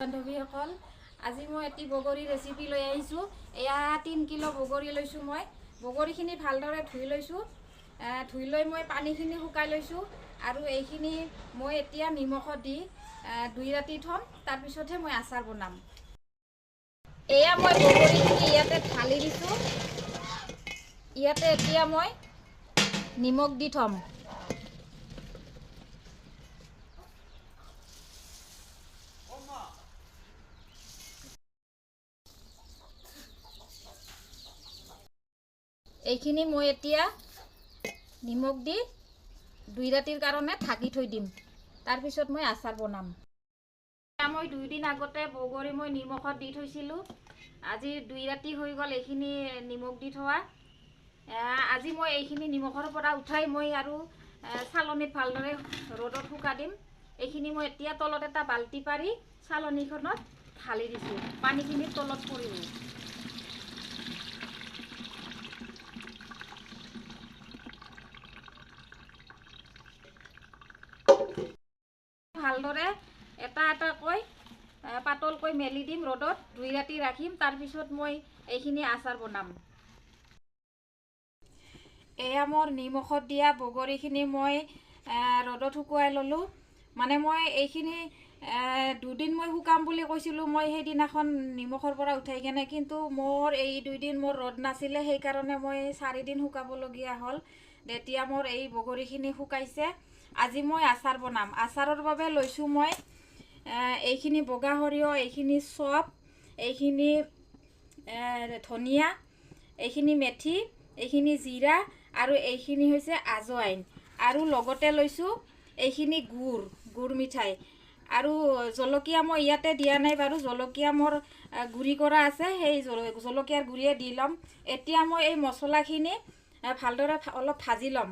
বান্ধৱীসকল, আজি মই এটি বগৰী ৰেচিপি লৈ আহিছোঁ। এয়া 3 কিলো বগৰী লৈছোঁ মই। বগৰীখিনি ভালদৰে ধুই লৈছোঁ। ধুই লৈ মই পানীখিনি শুকাই লৈছোঁ আৰু এইখিনি মই এতিয়া নিমখত দি 2 ৰাতি থ'ম, তাৰপিছতহে মই আচাৰ বনাম। এয়া মই বগৰীখিনি ইয়াতে ঢালি দিছোঁ। ইয়াতে এতিয়া মই নিমখ দি থ'ম। এইখিনি মই এতিয়া নিমখ দি 2 ৰাতিৰ কাৰণে ঢাকি থৈ দিম, তাৰপিছত মই আচাৰ বনাম। মই 2 দিন আগতে বগৰী মই নিমখত দি থৈছিলোঁ। আজি 2 ৰাতি হৈ গ'ল এইখিনি নিমখ দি থোৱা। আজি মই এইখিনি নিমখৰ পৰা উঠাই মই আৰু চালনীত ভালদৰে ৰ'দত শুকাই দিম। এইখিনি মই এতিয়া তলত এটা বাল্টি পাৰি চালনীখনত ঢালি দিছোঁ, পানীখিনি তলত পৰিব। ভালদৰে এটা এটাকৈ পাতলকৈ মেলি দিম ৰ'দত, 2 ৰাতি ৰাখিম, তাৰপিছত মই এইখিনি আচাৰ বনাম। এয়া মোৰ নিমখত দিয়া বগৰীখিনি মই ৰ'দত শুকুৱাই ল'লোঁ। মানে মই এইখিনি দুদিন মই শুকাম বুলি কৈছিলোঁ মই সেইদিনাখন নিমখৰ পৰা উঠাই কেনে, কিন্তু মোৰ এই 2 দিন মোৰ ৰ'দ নাছিলে, সেইকাৰণে মই 4 দিন শুকাবলগীয়া হ'ল। তেতিয়া মোৰ এই বগৰীখিনি শুকাইছে। আজি মই আচাৰ বনাম। আচাৰৰ বাবে লৈছোঁ মই এইখিনি বগা সৰিয়হ, এইখিনি চপ, এইখিনি ধনিয়া, এইখিনি মেথি, এইখিনি জিৰা আৰু এইখিনি হৈছে আজৱাইন, আৰু লগতে লৈছোঁ এইখিনি গুড়, গুড় মিঠাই আৰু জলকীয়া মই ইয়াতে দিয়া নাই বাৰু, জলকীয়া মোৰ গুড়ি কৰা আছে, সেই জলকীয়াৰ গুড়িয়ে দি ল'ম। এতিয়া মই এই মছলাখিনি ভালদৰে অলপ ভাজি ল'ম।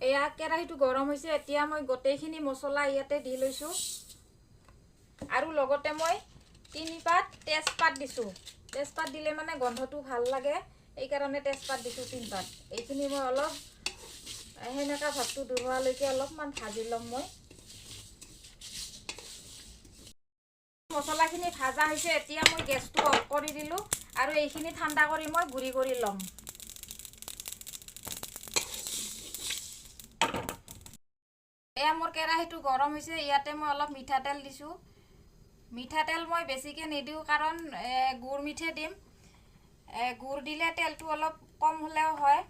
এয়া কেৰাহীটো গৰম হৈছে, এতিয়া মই গোটেইখিনি মছলা ইয়াতে দি লৈছোঁ আৰু লগতে মই 3 পাত তেজপাত দিছোঁ। তেজপাত দিলে মানে গন্ধটো ভাল লাগে, এইকাৰণে তেজপাত দিছোঁ 3 পাত। এইখিনি মই অলপ সেনেকা ভাৱটো দূৰ হোৱালৈকে অলপমান ভাজি ল'ম। মই মছলাখিনি ভাজা হৈছে, এতিয়া মই গেছটো অফ কৰি দিলোঁ আৰু এইখিনি ঠাণ্ডা কৰি মই গুড়ি কৰি ল'ম। এয়া মোৰ কেৰাহীটো গৰম হৈছে, ইয়াতে মই অলপ মিঠাতেল দিছোঁ। মিঠাতেল মই বেছিকৈ নিদিওঁ, কাৰণ গুড় মিঠে দিম। গুড় দিলে তেলটো অলপ কম হ'লেও হয়।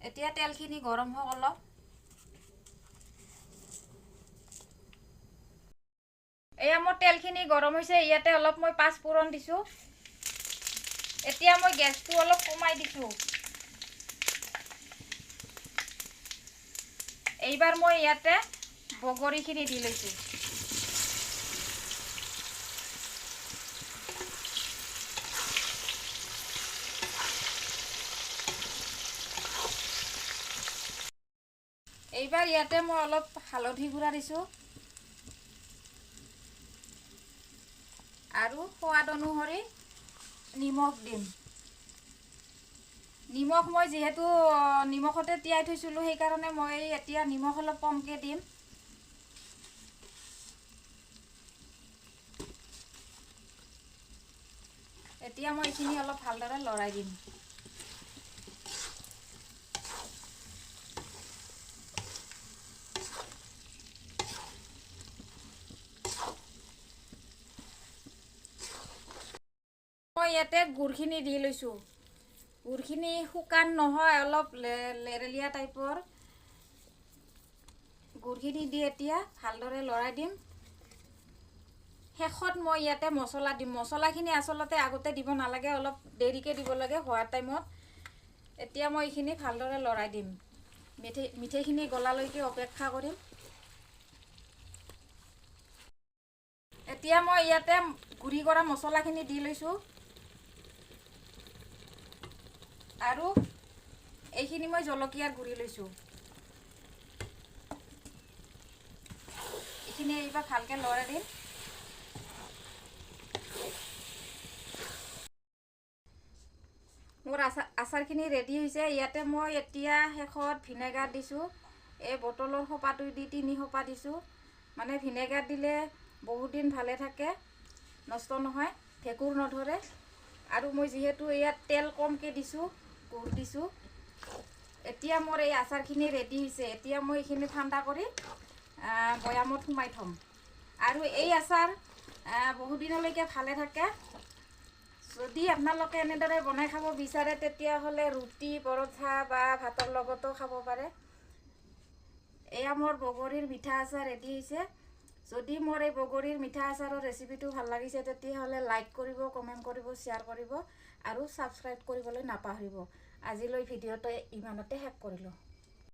এতিয়া তেলখিনি গৰম হওক অলপ। এয়া মোৰ তেলখিনি গৰম হৈছে, ইয়াতে অলপ মই পাঁচফোৰণ দিছোঁ। এতিয়া মই গেছটো অলপ কমাই দিছোঁ। এইবাৰ মই ইয়াতে বগৰীখিনি দি লৈছোঁ। এইবাৰ ইয়াতে মই অলপ হালধি গুড়া দিছোঁ আৰু সোৱাদ অনুসৰি নিমখ দিম। নিমখ মই যিহেতু নিমখতে তিয়াই থৈছিলোঁ, সেইকাৰণে মই এতিয়া নিমখ অলপ কমকৈ দিম। এতিয়া মই এইখিনি অলপ ভালদৰে লৰাই দিম। মই ইয়াতে গুড়খিনি দি লৈছোঁ। গুড়খিনি শুকান নহয়, অলপ লেৰেলীয়া টাইপৰ। গুড়খিনি দি এতিয়া ভালদৰে লৰাই দিম। শেষত মই ইয়াতে মছলা দিম। মছলাখিনি আচলতে আগতে দিব নালাগে, অলপ দেৰিকৈ দিব লাগে হোৱাৰ টাইমত। এতিয়া মই এইখিনি ভালদৰে লৰাই দিম। মিঠৈখিনি গলালৈকে অপেক্ষা কৰিম। এতিয়া মই ইয়াতে গুড়ি কৰা মছলাখিনি দি লৈছোঁ আৰু এইখিনি মই জলকীয়াৰ গুড়ি লৈছোঁ। এইখিনি এইবাৰ ভালকৈ লৰাই দিম। মোৰ আচাৰখিনি ৰেডি হৈছে। ইয়াতে মই এতিয়া শেষত ভিনেগাৰ দিছোঁ। এই বটলৰ সোপাটো দি 3 সোপা দিছোঁ। মানে ভিনেগাৰ দিলে বহুত দিন ভালে থাকে, নষ্ট নহয়, ভেঁকুৰ নধৰে। আৰু মই যিহেতু ইয়াত তেল কমকৈ দিছোঁ, গুড় দিছোঁ। এতিয়া মোৰ এই আচাৰখিনি ৰেডি হৈছে। এতিয়া মই এইখিনি ঠাণ্ডা কৰি বৈয়ামত সোমাই থ'ম। আৰু এই আচাৰ বহুদিনলৈকে ভালে থাকে। যদি আপোনালোকে এনেদৰে বনাই খাব বিচাৰে, তেতিয়াহ'লে ৰুটি, পৰঠা বা ভাতৰ লগতো খাব পাৰে। এয়া মোৰ বগৰীৰ মিঠা আচাৰ ৰেডি হৈছে। যদি মোৰ এই বগৰীৰ মিঠা আচাৰৰ ৰেচিপিটো ভাল লাগিছে, তেতিয়াহ'লে লাইক কৰিব, কমেণ্ট কৰিব, শ্বেয়াৰ কৰিব আৰু ছাবস্ক্ৰাইব কৰিবলৈ নাপাহৰিব। আজিলৈ ভিডিঅ'টো ইমানতে শেষ কৰিলোঁ।